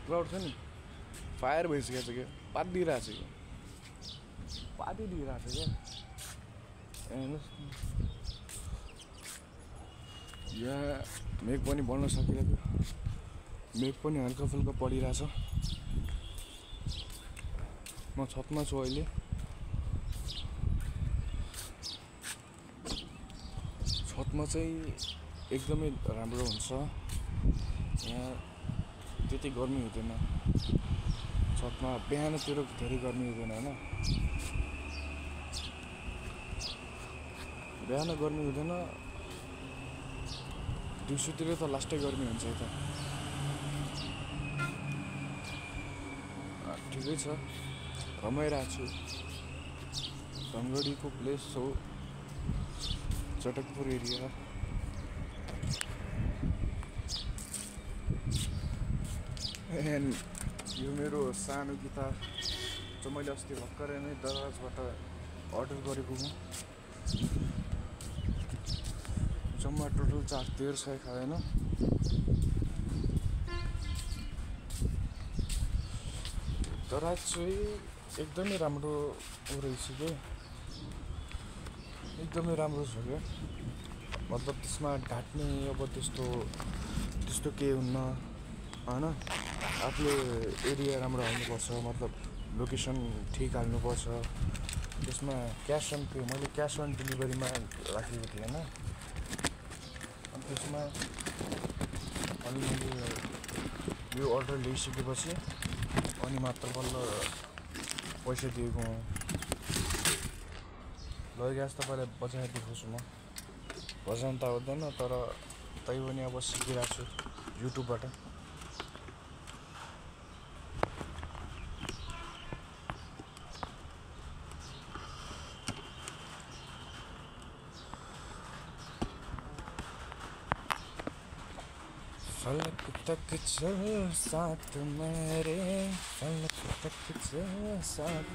Crowd छ नि fire भइसकेको छ क्या पातिदिइरहेको छ क्या पातिदिइरहेको छ क्या हेर्नुहोस् यहाँ मेघ पनि बढ्न सकिरहेको मेघ पनि हल्का फुल्का परिरहेछ म छतमा छु अहिले छतमा चाहिँ एकदमै राम्रो हुन्छ यहाँ त्यति गर्मी हुँदैन छतमा बिहानतिर धेरै गर्मी हुँदैन होइन बिहान गर्मी हुँदैन दिउँसोतिर त लास्टै गर्मी हुन्छ यता ठिकै छ रमाइरहेको छु धनगढीको प्लेस हो चटकपुर एरिया एन्ड यो मेरो सानो गिटार जो मैले अस्ति भर्खरै नै दराजबाट अर्डर गरेको हुँ जम्मा टोटल चार्ज 1300 खाएन दराज चाहिँ एकदमै राम्रो रहेछ के एकदमै राम्रो छ क्या मतलब त्यसमा ढाट्ने अब त्यस्तो केही हुन्न होइन आफूले एरिया राम्रो हाल्नुपर्छ मतलब लोकेसन ठिक हाल्नुपर्छ त्यसमा क्यास अन पे मैले क्यास अन डेलिभरीमा राखेको थिएँ होइन अनि त्यसमा अनि मैले यो अर्डर ल्याइसकेपछि अनि मात्र बल्ल पैसा दिएको ल ग्यास तपाईँलाई बजाएर देखाउँछु म बजाउनु त आउँदैन तर तै पनि अब सिकिरहेको छु युट्युबबाट फलक तक चल साथ मेरे फलक तक चल साथ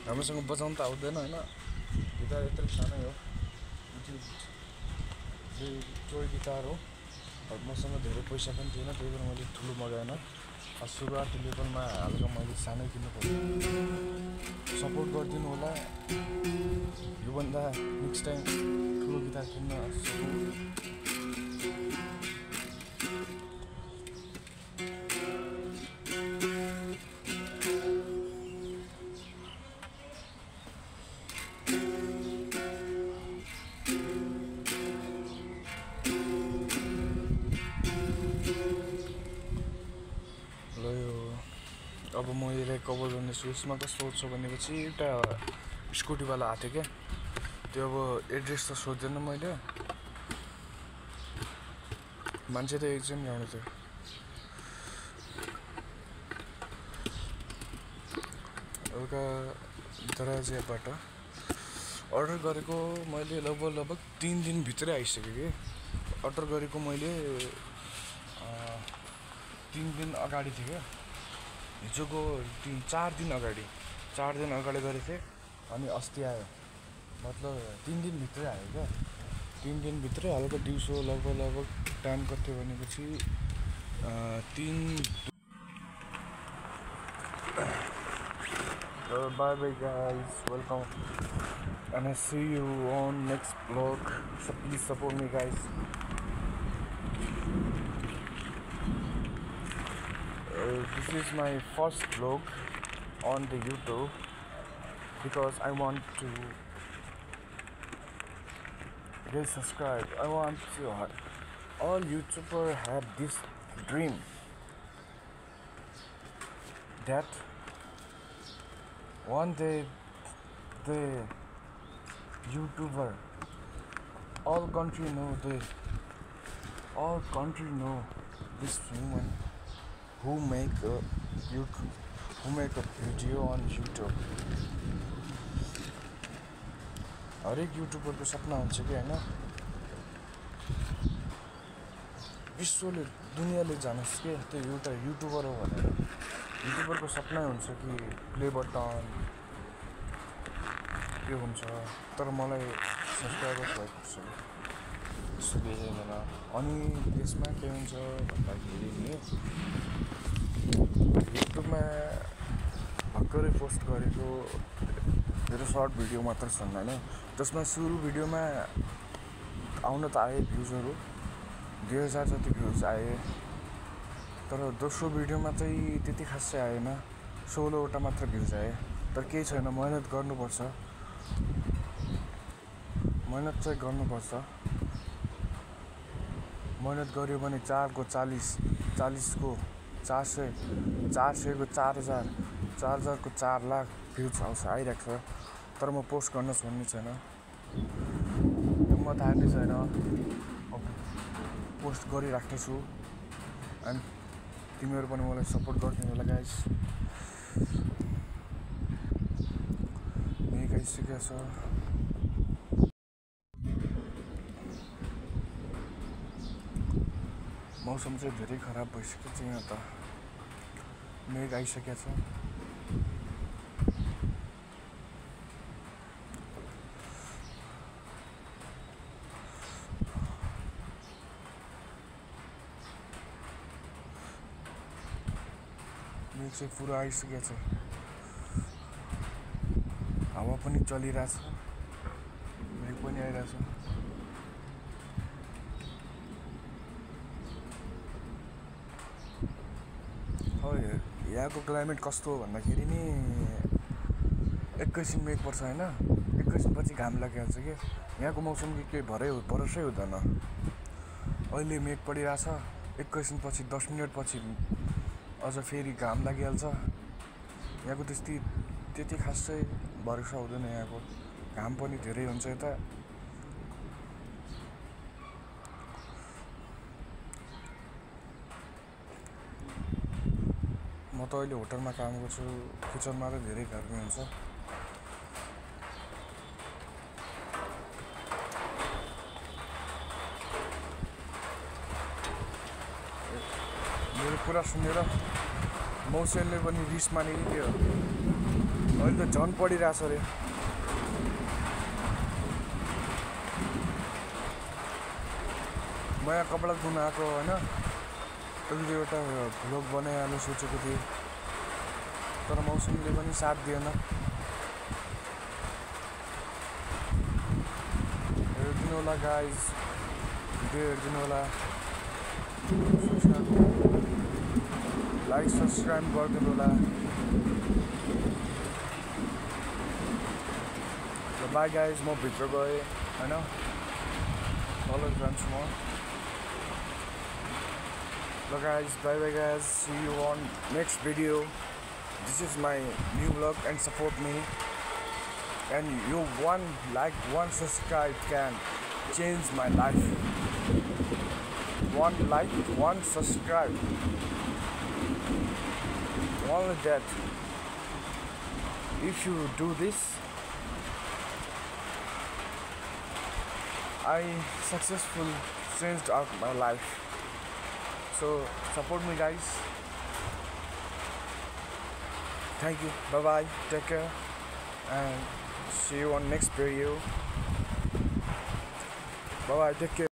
राम्रोसँग बजाउनु त आउँदैन होइन गिटार यत्रो सानै हो टोय गिटार हो मसँग धेरै पैसा पनि थिएन त्यही भएर मैले ठुलो मगाएन सुरुवाती लेभलमा हालको मैले सानै किन्नु पर्यो सपोर्ट गरिदिनु होला योभन्दा नेक्स्ट टाइम ठुलो गिटार किन्न अब म यसलाई कभर गर्नेछु यसमा कस्तो छ भनेपछि एउटा स्कुटीवाला आएको थियो क्या त्यो अब एड्रेस त सोध्दैन मैले मान्छे त एकजना ल्याउनु थियो एउटा दराजबाट अर्डर गरेको मैले लगभग 3 दिनभित्रै आइसक्यो कि अर्डर गरेको मैले 3 दिन अगाडि थियो क्या हिजोको 4 दिन अगाडि गरेको थिएँ अनि अस्ति आयो मतलब 3 दिनभित्रै आयो क्या 3 दिनभित्रै हल्का दिउँसो लगभग टाइम कति भनेपछि 3 bye bye guys, welcome and I see you on next vlog, so please support me guys. This is my first vlog on the YouTube because I want to get subscribed. I want to all YouTubers have this dream that one day the YouTuber all country know this woman who make a video on YouTube. हरेक YouTuber को सपना हुन्छ कि हैन विश्वले दुनियाँले जानोस् के त्यो एउटा YouTuber हो भनेर। युट्युबरको सपना हुन्छ कि प्ले बटन के हुन्छ, तर मलाई सब्सक्राइबर्स भएको छ त्यस्तो केही छैन। अनि त्यसमा के हुन्छ भन्दाखेरि नि युट्युबमा भर्खरै पोस्ट गरेको मेरो सर्ट भिडियो मात्र छन् होइन। जसमा सुरु भिडियोमा आउन त आए भ्युजहरू 2000 जति भ्युज आए, तर दोस्रो भिडियोमा चाहिँ त्यति खासै आएन, 16वटा मात्र भ्युज आए। तर केही छैन, मेहनत गर्नुपर्छ, मेहनत चाहिँ गर्नुपर्छ। मेहनत गऱ्यो भने 4 को 40, 40 को 400, 400 को 4000, 4000 को 4 लाख भ्युज आउँछ, आइरहेको छ। तर म पोस्ट गर्न छोड्ने छैन, म थाल्ने छैन, पोस्ट गरिराख्नेछु। अनि तिमीहरू पनि मलाई सपोर्ट गरिदिनु होला गाइस। मेघ आइसकेको छ, मौसम चाहिँ धेरै खराब भइसकेको छ यहाँ त, मेघ आइसकेको छ। मेघ चाहिँ पुरा आइसकेको छ, हावा पनि चलिरहेछ, मेघ पनि आइरहेछ। यहाँको क्लाइमेट कस्तो हो भन्दाखेरि नि एकैछिन मेघ पर्छ होइन, एकैछिनपछि घाम लागिहाल्छ कि। यहाँको मौसम के भरोसै हुँदैन। अहिले मेघ परिरहेछ, एकैछिनपछि 10 मिनटपछि अझ फेरि घाम लागिहाल्छ। यहाँको त्यति खासै भरोसा हुँदैन। यहाँको घाम पनि धेरै हुन्छ यता। म त अहिले होटलमा काम गर्छु, किचनमा त धेरै गर्मी हुन्छ। मेरो कुरा सुनेर मौसेलले पनि रिस माने कि के हो, अहिले त झन् पढिरहेछ अरे। म यहाँ कपडा धुन आएको होइन, अहिले एउटा भ्लग बनाइहाल्नु सोचेको थिएँ, तर मौसमले पनि साथ दिएन। हेरिदिनु होला गाइज, भिडियो हेरिदिनु होला, लाइक सब्सक्राइब गरिदिनु होला। बाई गाइज, म भित्र गएँ होइन, तल जान्छु म। So guys, bye bye guys, see you on next video. This is my new vlog and support me, and you one like, one subscribe can change my life. One like, one subscribe, only that. If you do this, I successfully changed out my life. So support me guys. Thank you, bye bye, take care, and see you on next video. Bye bye, take care.